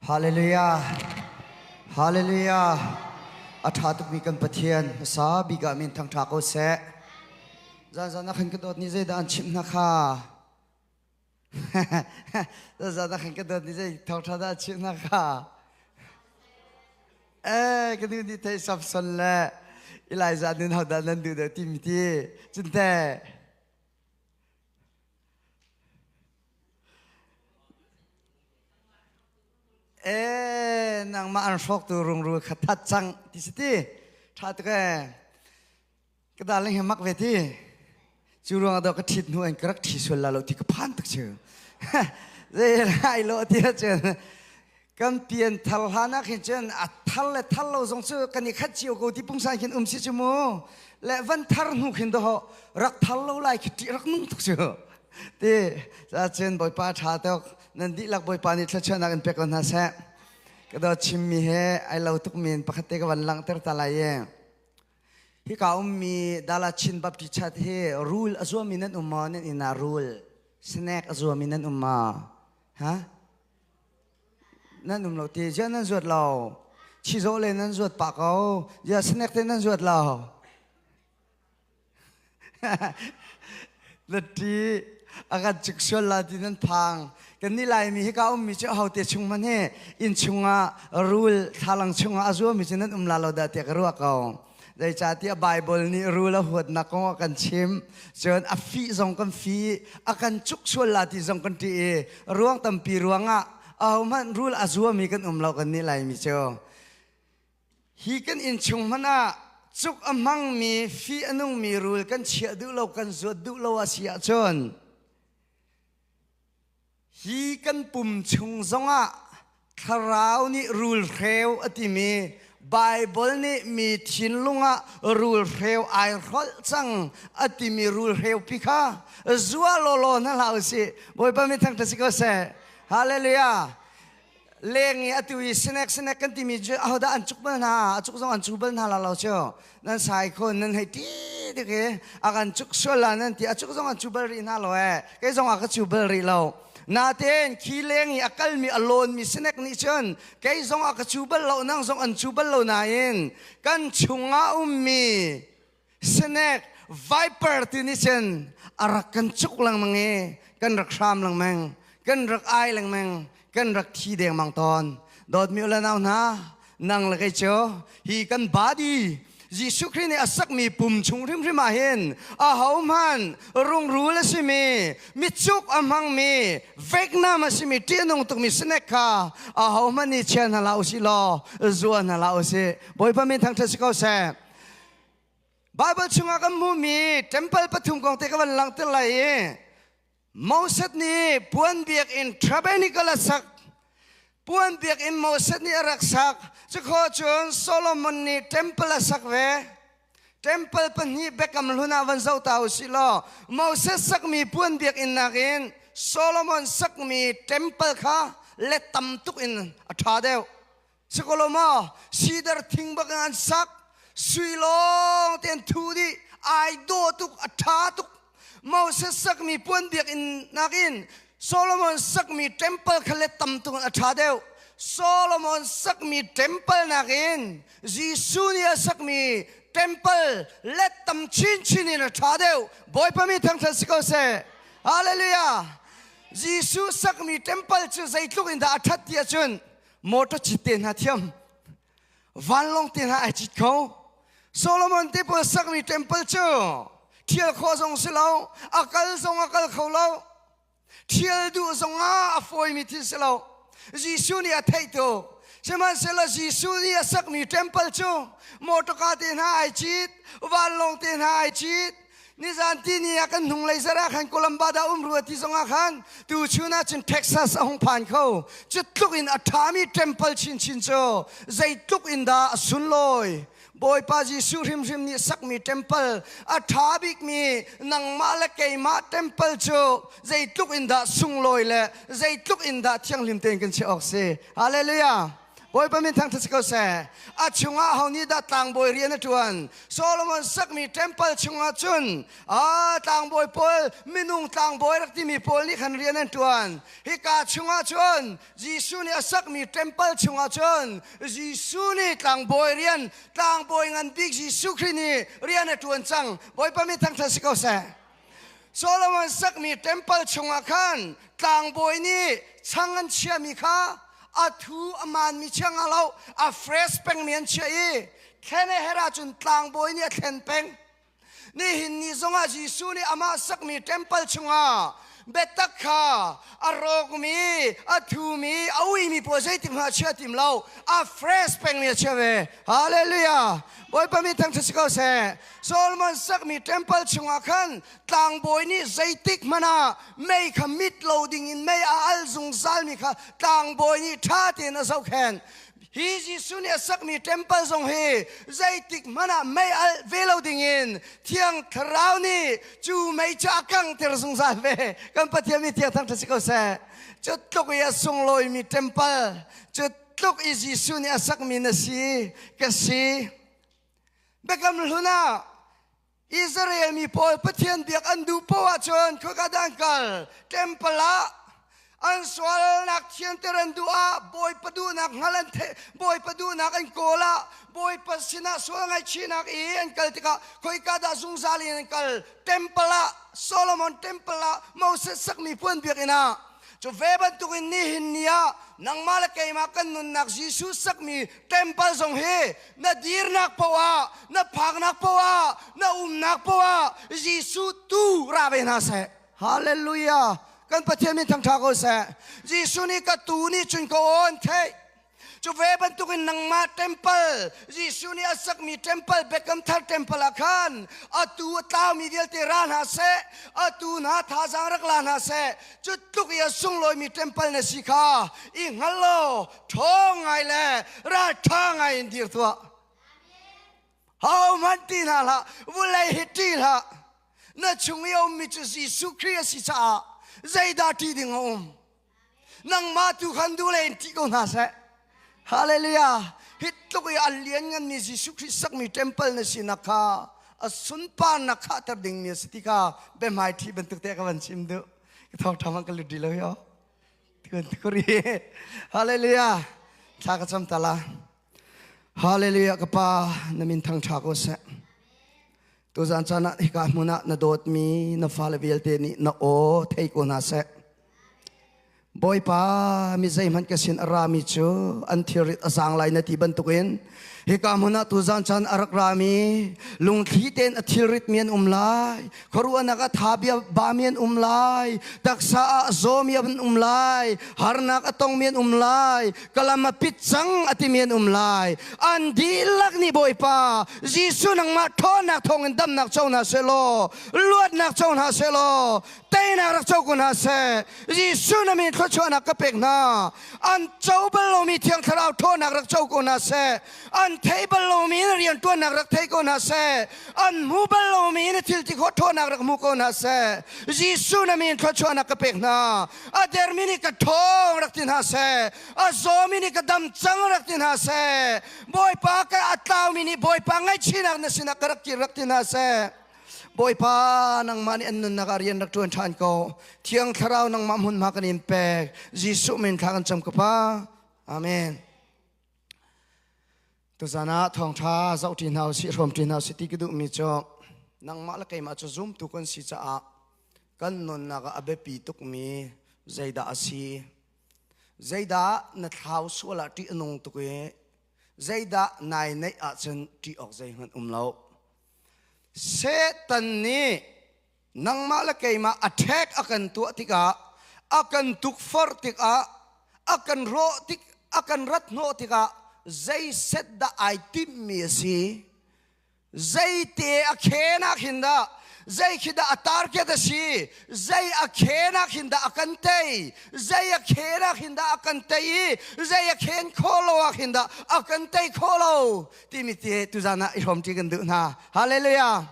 Hallelujah. Hallelujah. A ṭha tukmi kan Pathian hmasa bik ah min thangṭha ko seh. Zan zan ah khan ka dawt ni zeidah an chimh hna kha. Zan zan ah khan ka dawt ni zei thawngṭha dah an chimh hna kha. Eh, ka nu nih thei Samson le Elijah nun hodah nan duh deuh timi ti. Cunte. Eh, nangmah an hrawktu rungrul kha that cang ti si ti. Ṭha tuk ee. Ka darling he mak ve ti. Cu ruang ah ka ṭhit hnu in ka rak ṭhi sual la lo ti ka phan tuk cu. Zei lai lo ti ahcun kan pian thar hlan ah khin cun a thar le thar lo zong cu kan i khat cio ko ti pungsan khin um si cu mu. Le van thar hnu khin doh rak thar lo lai khi ṭih rak nung tuk cu. Ti cun Bawipa ṭha tuk nan dihlak Bawipa nih thluachuahnak in pek ko hna seh. Ka dawt chimmi he ai lo tuk min pakhat te ka van langhter ta lai i hika ummi Dala Chin Baptist Church hi rul a zuami nan um maw nan inn ah rul snack a zuami nan um maw ha nan um lo ti ziah nan zuat lo chizawh le nan zuat pah ko ziah snack te nan zuat lo Na ṭi a kan cik sual la ti nan phang. Kan nih Laimi hika ummi cu ahote chung hmanh hi inn chungah rul thlalang chungah a zuami cu nan um la lo dah tiah ka ruah ko. Zeicahtiah Baibal nih rul a huatnak kong a kan chim. Cun a fih zong kan fih, a kan cuk sual la ti zong kan ṭih i ruang tampi ruangah ahohmanh rul a zuami kan um lo kan nih Laimi cu. Hi kan innchung hmanh ah cuk a hmangmi fih a nungmi rul kan chiah duh lo kan zuat duh lo a si ahcun hi kan pum chung zongah thlarau nih rul hreu a timi Baibal nih mi thinlung ah rul hreu ai hrolh cang a timi rul hreu pi kha zua lawlaw hna hlah usih. Bawipa mi thangṭhat si ko seh. Hallelujah. Leng i atu i snack snack kan timi cu ahodah an cuk bal hna a cuk zong an cu bal hna la lo cu nan sai khun nan hei ti dik i a kan cuk sual la nan ti a cuk zong an cu bal rih hna lo eh kei zong a ka cu bal rih lo natein khi leng i a kalmi a lawnmi snack nih cun kei zong a ka cu bal lo nang zong an cu bal lo nain kan chungah ummi snack viper ti nih cun a rak kan cuk lengmang i kan rak hram lengmang kan rak ai lengmang kan rak thi dengmang tawn dawtmi u le nau hna nang le kei cu hi kan body Jesuh Khrih nih a sakmi pum chung hrimhrim ah hin ahohmanh rungrul a simi mitsuk a hmangmi veknam a simi ṭih a nung tukmi snack kha ahohmanh nih chia hna hlah usih law zua hna hlah usih Bawipa min thangṭhat si ko seh Baibal chungah kan hmuhmi temple pathum kong te ka van langhter lai i Moses nih puan biakinn tabernacle a sak. Puan biakinn Moses nih a rak sak. Cukho cun Solomon nih temple a sak ve. Temple pahnih Biakam Hlun ah van zoh ta u sih law Moses sakmi puan biakinn nakin Solomon sakmi temple kha let tam tuk in a ṭha deuh. Sikolo maw sidar thing bak in an sak sui lawng te an thu dih ai dawh tuk a ṭha tuk Moses sakmi puan biakinn nakin Solomon sakmi temple kha let tam tuk in a ṭha deuh Solomon sakmi temple nakin Jesuh nih a sakmi temple let tam chinchin in a ṭha deuh Bawipa mi thangṭhat si ko seh Hallelujah Jesuh sakmi temple cu zeitluk in dah a ṭhat ti ahcun motor cit te hna thiam vanlawng te hna ai cit kho Solomon te pawl sakmi temple cu thial khawh zong si lo a kal zong a kal kho lo thial duh zong ah a fawimi thil si lo Jesuh nih a theih tu sihmanhsehlaw Jesuh nih a sakmi temple cu motorka te hna ai cit vanlawng te hna ai cit Nizan tini ah kan hnunglei zarh ah khan Columbada um rua ti zong ah khan tu chun ah cun Texas a hung phan kho. Cu tluk in a ṭhami temple chinchin cu zeitluk in dah a sunlawi. Bawipa Jesuh hrimhrim nih sakmi temple a ṭha bikmi nangmah le keimah temple cu zeitluk in dah sunglawi le zeitluk in dah thianghlim tein kan chiah awk si. Hallelujah. Bawipa min thangṭhat si ko seh. A chungah ho nih dah tlangbawi rian a ṭuan? Solomon sakmi temple chungah cun a tlangbawi pawl minung tlangbawi rak timi pawl nih khan rian an ṭuan. Hika chungah cun Jesuh nih a sakmi temple chungah cun Jesuh nih tlangbawi rian tlangbawi ngan bik Jesuh Khrih nih rian a ṭuan cang. Bawipa min thangṭhat si ko seh. Solomon sakmi temple chungah khan tlangbawi nih chang an chiahmi kha a thu a maanmi chia nga lo a fresh pengmi an chiah i thlen a herh ahcun tlangbawi nih a thlen peng. Nihin ni zongah Jesuh nih amah sakmi temple chungah biatak kha a rawkmi, a thumi, a uimi pawl zeitik hmanh a chia tim lo, a fresh pengmi a chia ve. Hallelujah! Bawipa mi thangṭhat si ko seh. Solomon sakmi temple chungah khan tlangbawi nih zeitik hmanh ah mei kha mit lo dingin mei a al zungzalmi kha tlangbawi nih ṭha tein a zohkhenh. Hi Jesuh nih a sakmi temple zong hi zeitik hmanh ah mei alh ve lo dingin Thiang Thlarau nih cu mei cu a kangter zungzal ve. Kan Pathian mi thiang thangṭhat si ko seh. Cu tluk i a sunglawimi temple, cu tluk i Jesuh nih a sakmi na si, ka si. Biakam hlun ah Israel mi pawl Pathian biak an duh poah ahcun khoika dah an kal? Temple ah an sualnak thianter an duh ah Bawipa duhnak hngal an theih Bawipa duhnak an kawl ah Bawipa sinah sual ngaihchihnak i an kal tikah khoika dah zungzal in an kal? Temple ah Solomon temple ah Moses sakmi puan biakinn ah Cu ve bantukin nihin ni ah nangmah le keimah kan nunnak Jesuh sakmi temple zong hi na dirnak poah ah, na phaknak poah ah, na umnak poah ah Jesuh tu ra ve hna seh. Hallelujah. Kan Pathian min thangṭha ko seh. Jesuh nih ka tu nih cun ka aw an theih. Cu ve bantukin nangmah temple, Jesuh nih a sakmi temple, Biakam Thar temple ah khan atu a tlaumi vialte ra hna seh, atu hna thazaang rak la hna seh. Cu tluk i a sunglawimi temple na si kha i hngal law ṭhawng ngai le ralṭha ngai in dir tuah. Hohmanh ti hna hlah, vulei hi ṭih hlah. Na chung i a ummi cu Jesuh Khrih a si caah zeidah ṭih ding a um? Nangmah tu khan duh le in ṭih ko hna seh. Hallelujah. Hi tluk i a liannganmi Jesuh Khrih sakmi temple na sinak kha a sunparnak khahter dingmi a si ti kha biahmai ṭhi bantuk te ka van chim duh. Ka thawngṭha hmanh ka lut rih lo hi aw. Tikun tikuri. Hallelujah. Thla ka cam ta la. Hallelujah ka pa na min thangṭha ko seh. Tuzan caan ah hika hmun ah na dawtmi na fale vialte nih na aw thei ko hna seh. Bawipa, mi zeihmanh ka sin a rami cu an thilrit a zaang lai na ti bantukin hika hmun ah tuzan caan a rak rami lungthli tein a thilrit mi an um lai, khuaruahnak a tha bia bami an um lai, taksa ah a zawmi an um lai, harnak a tongmi an um lai, ka lam a pit cang a timi an um lai. An dihlak nih Bawipa, Jesuh nangmah ṭhawnnak thawngin damnak co hna seh law, luatnak co hna seh law, teinak rak co ko hna seh. Jesuh na min thluachuahnak ka pek hna. An co bal lomi Thiang Thlarau ṭhawnnak rak co ko hna seh. An thei bal lomi na rianṭuannak rak thei ko hna seh. An hmu bal lomi na thil ti khawh ṭhawnnak rak hmu ko hna seh. Jesuh na min thluachuahnak ka pek hna. A dermi nih ka ṭhawng rak ti hna seh. A zawmi nih ka dam cang rak ti hna seh. Bawipa ka a tlaumi nih Bawipa ngaihchihnak na sinah ka rak kir rak ti hna seh. Bawipa nangmah nih an nunnak ah rian rak ṭuan ṭhan ko. Thiang Thlarau nangmah hmunhma kan in pek. Jesuh min thla kan cam ka Pa. Amen. Tuzan ah thawngṭha zoh ṭi hna usih, hrawm ṭi hna usih ti ka duhmi cu nangmah le keimah cu zumtu kan si caah kan nunnak ah a biapi tukmi zeidah a si? Zeidah na thlau sual ah ṭih a nung tuk i zeidah nai neih ahcun ṭih awk zeihmanh um lo. Satan nih nangmah le keimah attack a kan tuah tikah, a kan tukforh tikah, a kan rawh tik, a kan rat hnawh tikah zei set dah ai timhmi a si? Zeite a khen ah khin dah zei khi dah a target a si? Zei a khen ah khin dah a kan tei? Zei a khen ah khin dah a kan tei i zei a khen khawh lo ah khin dah a kan tei khawh lo? Timi te tuzan ah i hrawmṭi kan duh hna. Hallelujah.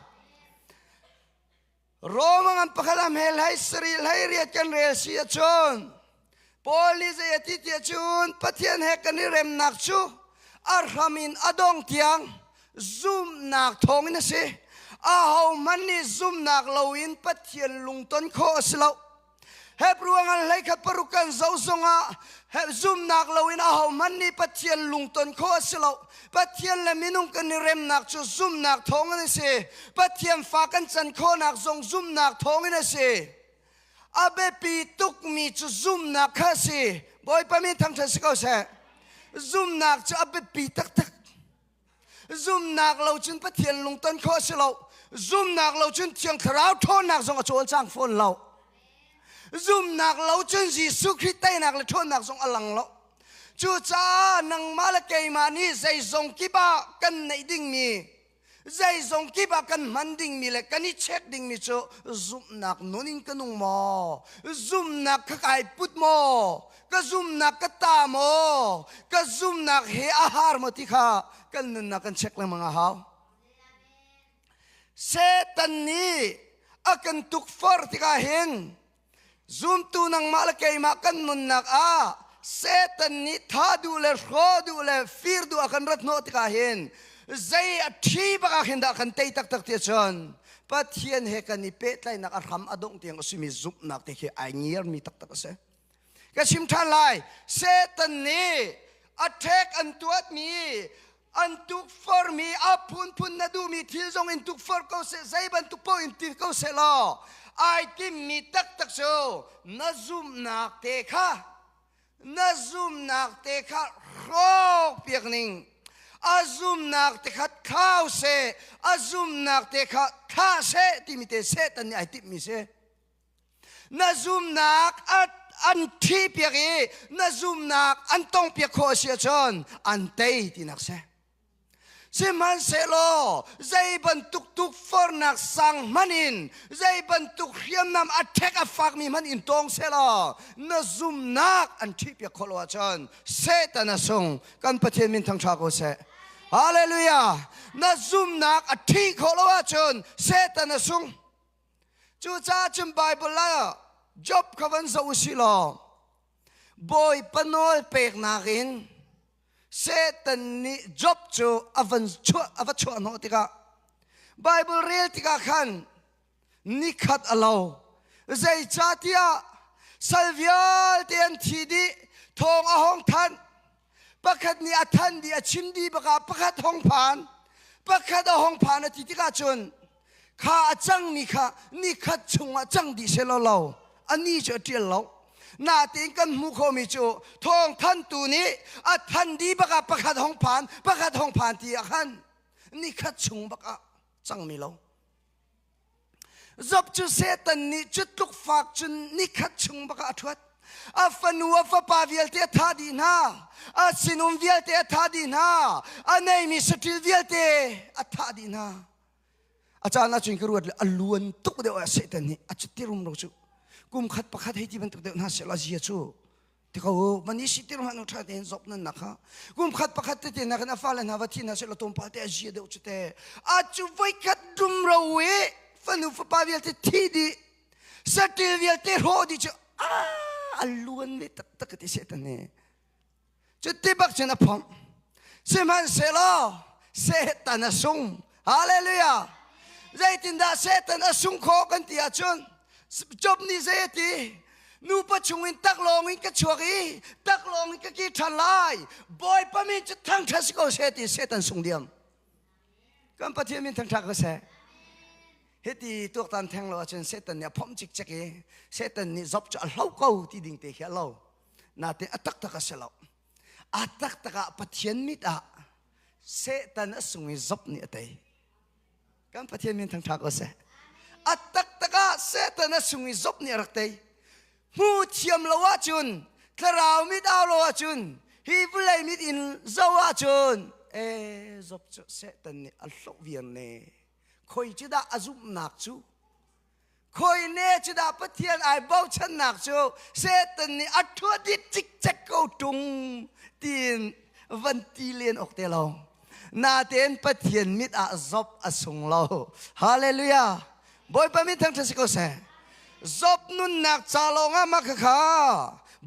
Rome ngan pakhat am hel hai sari hlei riat kan rel si ahcun. Paul nih zei a ti tiah cun Pathian he kan i remnak cu a hram in a dong tiang zumhnak thawngin a si. Ahohmanh nih zumhnak loin Pathian lungton khawh a si lo. Hebrew ngan hleikhat paruk kan zoh zongah zumhnak loin ahohmanh nih Pathian lungton khawh a si lo. Pathian le minung kan i remnak cu zumhnak thawngin a si. Pathian fa kan can khawhnak zong zumhnak thawngin a si. A biapi tukmi cu zumhnak kha a si. Bawipa min thangṭhat si ko seh. Zumhnak cu a biapi taktak. Zumhnak lo cun Pathian lungton khawh a si lo. Zumhnak lo cun Thiang Thlarau ṭhawnnak zong a cawlcang fawn lo. Zumhnak lo cun Jesuh Khrih teinak le ṭhawnnak zong a lang lo. Cucaah nangmah le keimah nih zeizong kip ah kan neih dingmi zeizong kip ah kan hman dingmi le kan i check dingmi cu zumhnak nun in ka nung maw? Zumhnak kha kai put maw? Ka zumhnak ka ta maw? Ka zumhnak he a har maw ti kha kan nunnak kan check lengmang a hau. Satan nih a kan tukforh tikah hin Zumtu nangmah le keimah kan nunnak ah Satan nih tha duh le hraw duh le fir duh a kan rat hnawh tikah hin zei a ṭhi bak ah khin dah kan tei taktak ti ahcun Pathian he kan i pehtlaihnak a hram a dongh tiang a simi zumhnak te khi ai ngiarmi taktak a si. Ka chim ṭhan lai. Satan nih a ṭhek an tuatmi an tukforhmi a phunphun na duhmi thil zong in tukforh ko seh zei bantuk paoh in ti ko seh law ai timmi taktak cu na zumhnak te kha na zumhnak te kha hrawk piak ning a zumhnak te kha thlau seh a zumhnak te kha thlah seh timi te Satan nih ai timhmi si Na zumnak an ṭhi piak i na zumnak an tong piak khawh a si ahcun an tei tinak si. Sihmanhsehlaw zei bantuk tukforhnak sang hmanh in zei bantuk hriamnam a ṭhek a fakmi hmanh in tawng sehlaw na zumnak an ṭhihpiak khawh lo ahcun Satan a sung kan Pathian min thangṭha ko seh. Hallelujah! Na zumnak a ṭhih khawh lo ahcun Satan a sung. Cucaah cun Baibal ah Job kha van zoh u sih law Bawipa nawl peknak in Satan nih Job cu a van chuah a va chuah hnawh tikah Baibal rel tikah khan nikhat a lo zeicahtiah sal vialte an thi dih thawng a hong thanh pakhat nih a than dih a chim dih bakah pakhat hong phan pakhat a hong phan a ti tikah cun kha a cangmi kha nikhat chungah cang dih seh law lo ani cu a ṭial lo natein kan hmuh khomi cu thawng thantu nih a than dih bakah pakhat hong phan pakhat hong phan ti ah khan nikhat chung bakah cangmi lo Job cu Satan nih cu tluk fak cun nikhat chung bakah a ṭhuat. A fanu a fapa vialte a thah dih hna. A sinum vialte a thah dih hna. A neimi saṭil vialte a thah dih hna. A caan ahcun ka ruat le a luan tuk deuh ah Satan nih a cuti rumro cu kum khat pakhat hei ti bantuk deuh hna seh law a zia cu ti ko mani si tir hmanh ṭha tein zop nan nak kha kum khat pakhat tete na kan a fale hna va thi hna seh law tlawmpal te a zia deuh cu te a cu voi khat rumro i fanu fapa vialte thi dih saṭil vialte hrawh dih cu a a luan ve taktak ti Satan nih cuti bak cun a phomh sihmanhsehlaw Satan a sung hallelujah zeitindah Satan a sung khawh kan ti ahcun Job nih zei a ti nupa chungin taklawng in ka chuak i taklawng in ka ki ṭhan lai Bawipa min cu thangṭhat si ko seh ti Satan sung diam kan Pathian min thangṭhat ko seh hiti tuaktan theng lo ahcun Satan nih a phomh cikcek i Satan nih Job cu a hlo ko ti ding te khi a lo natin a taktak a si lo a taktak ah Pathian mit ah Satan a sung i Job nih a tei kan Pathian min thangṭha ko seh a taktak ah Satan a sung i Job nih a rak tei hmu thiam lo ahcun thlarau mit au lo ahcun hi vawlei mit in zoh ahcun e Job cu Satan nih a hloh viar ne khoi cu dah a zumhnak cu Khoi ne cu dah Pathian ai bochannak cu Satan nih a ṭhuat dih cikcek ko ṭung tiin van ti len awk te lo. Natein Pathian mit ah Job a sung lo. Hallelujah. Bawipa min thangṭhat si ko seh. Job nunnak ca lawngah mah khakha.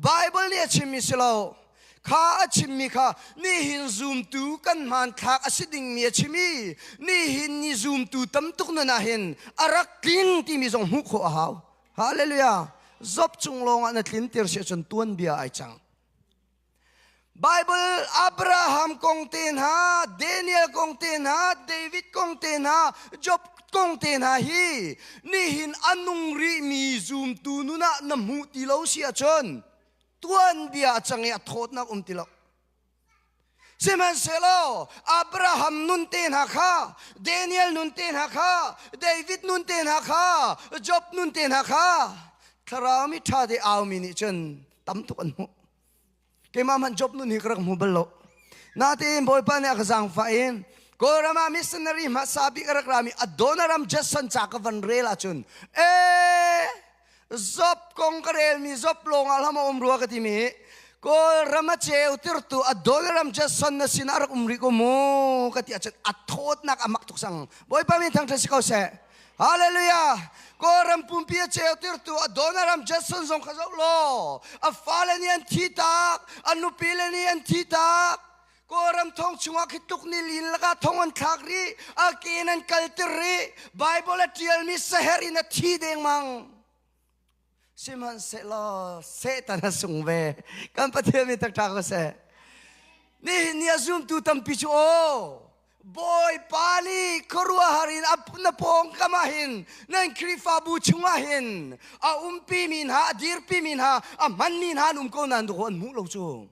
Bible nih a chimmi si lo. Kha a chimmi kha nihin zumtu kan hmanthlak a si dingmi a chim i nihin ni zumtu tam tuk nun ah hin a rak tling timi zong hmuh khawh a hau. Hallelujah. Job cung lawngah na tlin tir si ahcun tuanbia ai cang. Bible Abraham kong te hna, Daniel kong te hna, David kong te hna, Job kong te hna hi nihin a nung rihmi zumtu nun ah na hmuh ti lo si ahcun tuanbia a cang i a thawtnak um ti lo. Sihmanhsehlaw Abraham nun te hna kha, Daniel nun te hna kha, David nun te hna kha, Job nun te hna kha thlarau mi ṭha te aumi nih cun tam tuk an hmuh. Keimah hmanh Job nun hi ka rak hmu bal lo. Natein Bawipa nih a ka zaangfah i Kawlram ah missionary hmasa bik a rak rami Adoniram Judson ca ka van rel ahcun ee Job kong ka relmi Job lawng ah hlam a um rua ka timi Kawlram a ceu tirtu Adoniram Judson na sinah rak um rih ko mu ka ti ahcun a thawtnak a mak tuk sang. Bawipa min thangṭhat si ko seh. Hallelujah! Kawlram pumpi a ceutirtu Adoniram Judson zong kha zoh law a fale nih an thi tak, a nupile nih an thi tak. Kawlram thong chungah khi tluk ni lin lakah thong an thlak rih, a ke in an kaltir rih. Bible a ṭialmi saher in a thi dengmang. Sihmanhsehlaw Satan a sung ve. Kan Pathian mi taktak ko seh. Nihin ni a zumtu tampi cu aw Bawipa nih khuaruahhar in na pawngkam ah hin nan Khrihfabu chungah hin a umpi mi hna a dirpi mi hna a hmanmi hna an um ko nain dawh an hmuh lo cu.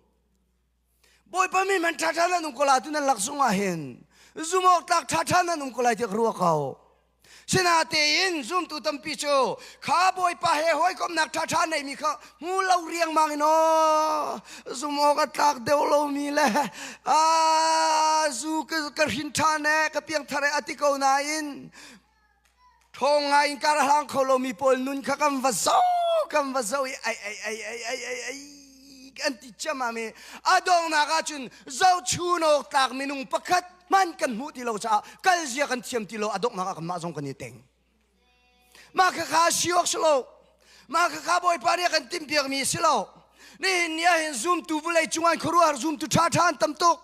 Bawipa mi man ṭhaṭha nan um ko lai tu nan lak zungah hin zumawk tlak ṭhaṭha nan um ko lai tiah ka ruah ko. Sinatein zumtu tampi cu kha Bawipa he hawikomhnak ṭhaṭha neimi kha hmu lo riangmang in aw zum awk a tlak deuh lomi le zu ka hrin ṭhan e ka piangthar e a ti ko nain ṭhawng ngai in kar a hlang kho lomi pawl nun kha kan va zoh kan va zoh i ai ai ai ai ai ai ai an ti ciammam i a donghnak ahcun zohchun awk tlak minung pakhat hman kan hmuh ti lo caah kal zia kan thiam ti lo a donghnak ah kanmah zong kan i teng mah khakha si awk si lo mah khakha bawipa nih a kan timhpiakmi si lo nihin ni ah hin zumtu vulei cungah khuaruahhar zumtu ṭhaṭha an tam tuk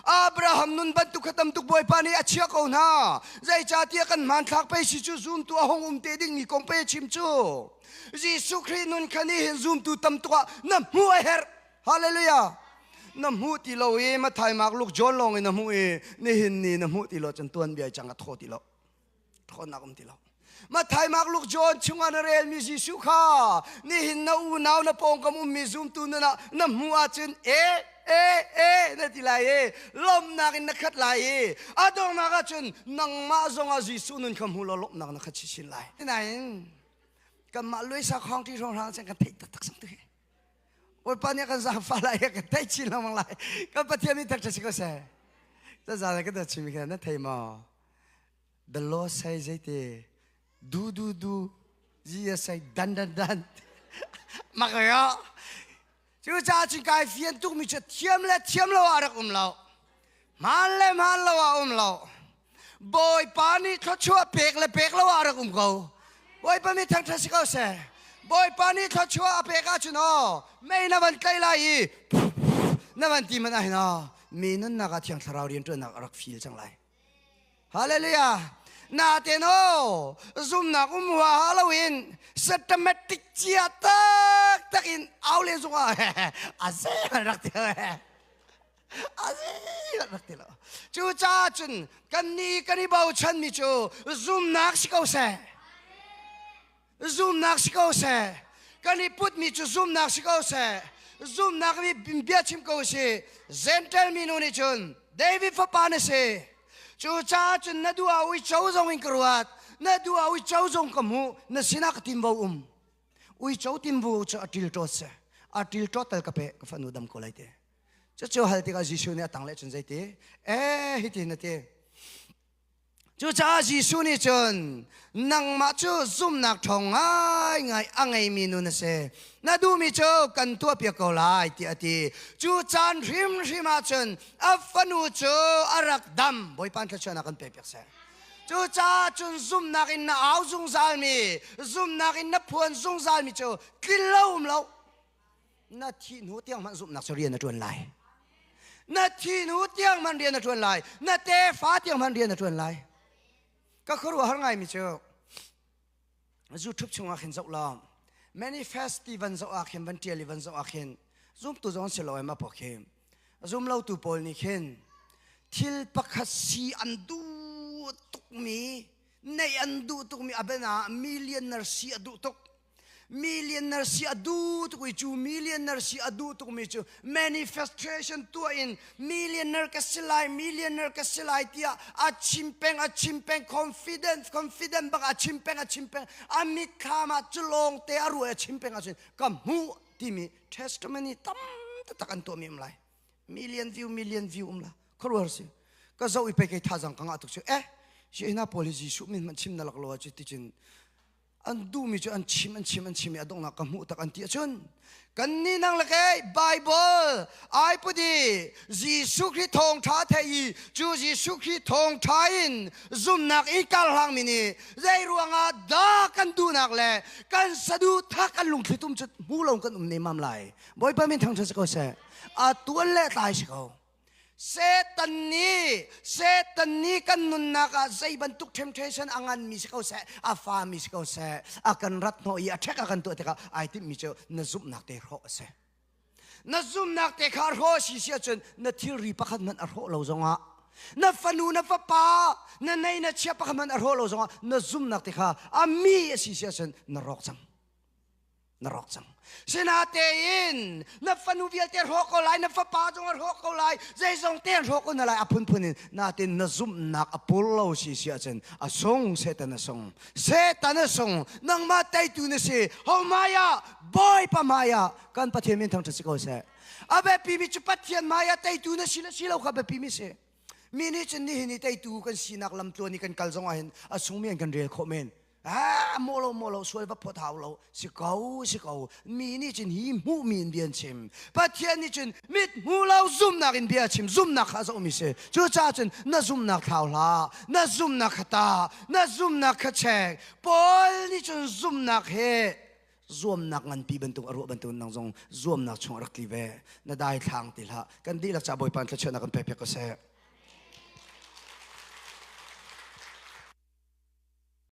Abraham nun bantuk kha tam tuk Bawipa nih a chia ko hna. Zeicahtiah kan hmanthlak pei si cu zumtu a hung um te dingmi kong pei a chim cu. Jesuh Khrih nun kha nihin zumtu tam tuk ah na hmuh a herh. Hallelujah. Na hmuh ti lo i Mathai, Mark, Luke, John lawng in na hmuh i nihin ni na hmuh ti lo cun tuanbia cang a thaw ti lo. Thawnnak um ti lo. Mathai, Mark, Luke, John chungah na relmi Jesuh kha nihin na unau na pawngkam ummi zumtu nun ah na hmuh ahcun e e e na ti lai i lawmhnak in na khat lai i a donghnak ahcun nangmah zongah Jesuh nun kha hmu law lawmhnak na khat chinchin lai. Nain kanmah luisa khong ti hrawng cun kan theih taktak sang tu hi. Bawipa nih a kan zaangfah lai i a kan theih chin lengmang lai. Kan Pathian nih thangṭhat si ko seh. Cazan ah kan ta chimmi kha na thei maw? The Lord say zeiti du du du Jesus say dan dan dan mak yo. Cucaah cun kai fian tukmi cu thiam le thiam lo ah rak um lo. Hmaan le hmaan lo ah um lo. Bawipa nih thluachuah pek le pek lo ah rak um ko. Bawipa mi thangṭhat si ko seh. Bawipa nih thluachuah a pek ahcun aw mei na van tlaih lai i na van ti hmanh ah hin aw mi nunnak ah Thiang Thlarau rianṭuannak a rak feel cang lai. Hallelujah. Naten aw zumnak um huaha loin systematic cia taktak in au len zungah a zei rak ti rak ti lo. Cucaah cun kannih kan i bochanmi cu zumnak si ko seh. Zumnak si ko seh. Kan i putmi cu zumnak si ko seh. Zumnak nih bia chim ko si. Gentile minu nih cun David fapa na si. Cucaah cun na duh ah uico zong in ka ruat. Na duh ah uico zong ka hmuh. Na sinah ka tinvo um. Uico tinvo cu a ṭilṭawt si. A ṭilṭawt tal ka pe ka fanu dam ko lai te. Cucu hal tikah Jesuh nih a tangleh cun zeiti? Eh, hitin a ti. Cucaah Jesuh nih cun nangmah cu zumhnak ṭhawng ngaingai a ngeimi nu na si. Na duhmi cu kan tuahpiak ko lai tiah a ti. Cu caan hrimhrim ah cun a fanu cu a rak dam. Bawipa thluachuahnak kan pekpiak seh. Cucaah cun zumhnak in na au zungzalmi, zumhnak in na phuan zungzalmi cu tlin lo um lo. Na thih hnu tiang hmanh zumhnak cu rian a ṭuan lai. Na thih hnu tiang hmanh rian a ṭuan lai. Na tefa tiang hmanh rian a ṭuan lai. Ka khuaruahhar ngaimi cu YouTube chungah khin zoh law manifest ti van zoh ah khin van ṭial i van zoh ah khin zumtu zong si lo em a pok hi zum lotu pawl nih khin thil pakhat si an duh tukmi neih an duh tukmi a ben ah millionaire si a duh tuk millionaire si a duh tuk i cu millionaire si a duh tukmi cu manifestation tuah in millionaire ka si lai millionaire ka si lai tiah a chim peng a chim peng confident confident bak a chim peng a chim peng a mitthlam ah cu lawng te a ruah a chim peng ahcun ka hmuh timi testimony tam taktak an tuahmi um lai million view million view um la khuaruahar si ka zoh i pei kei thazang ka ngah tuk cu eh si hna pawl hi Jesuh min hmanh chim na lak lo ah cu ticun an duhmi cu an chim an chim an chim i a donghnak ka hmuh tak an ti ahcun kan nih nang le kei Bible ai put i Jesuh Khrih thawngṭha thei i cu Jesuh Khrih thawngṭha in zumnak i karhlangmi nih zei ruangah dah kan duhnak le kan saduhthah kan lungthli tum cu hmu lo kan um nemam lai Bawipa min thangṭhat si ko seh a tuan le tlai si ko Satan nih Satan nih kan nunnak ah zei bantuk temptation a nganmi si ko seh, a fami si ko seh, a kan rat hnawh i a ṭhek a kan tuah tikah ai timhmi cu na zumhnak te hrawh a si. Na zumhnak te kha hrawh si si ahcun na thilri pakhat hmanh a hrawh lo zongah na fanu na fapa na nei na chia pakhat hmanh a hrawh lo zongah na zumhnak te kha a mi a si si ahcun na rawk cang. na rawk cang sinatein na fanu vialte hrawk ko lai na fapa zong a hrawk ko lai zeizong te an hrawk ko na lai a phunphun in natin na zumhnak a pur lo si si ahcun a sung Satan a sung Satan a sung nangmah teitu na si ho hmai ah Bawipa hmai ah kan Pathian min thangṭhat si ko seh a biapimi cu Pathian hmai ah teitu na si le si lo kha biapimi si mi nih cun nihin i teitu kan sinak lamtluan i kan kal zong ah hin a sungmi an kan rel khawh men Ah, maw lo maw lo sual va phot hau lo si ko si ko mi nih cun hi hmuh mi in bia an chim Pathian nih cun mit hmu lo zumnak in bia a chim zumnak kha a zohmi si cucaah cun na zumnak thlau hlah na zumnak kha ta na zumnak kha check Paul nih cun zumnak he zuamnak nganpi bantuk a ruah bantuk nang zong zuamnak chung a rak tli ve na daithlang ti hlah kan dihlak ca Bawipa thluachuahnak kan pek piak ko seh.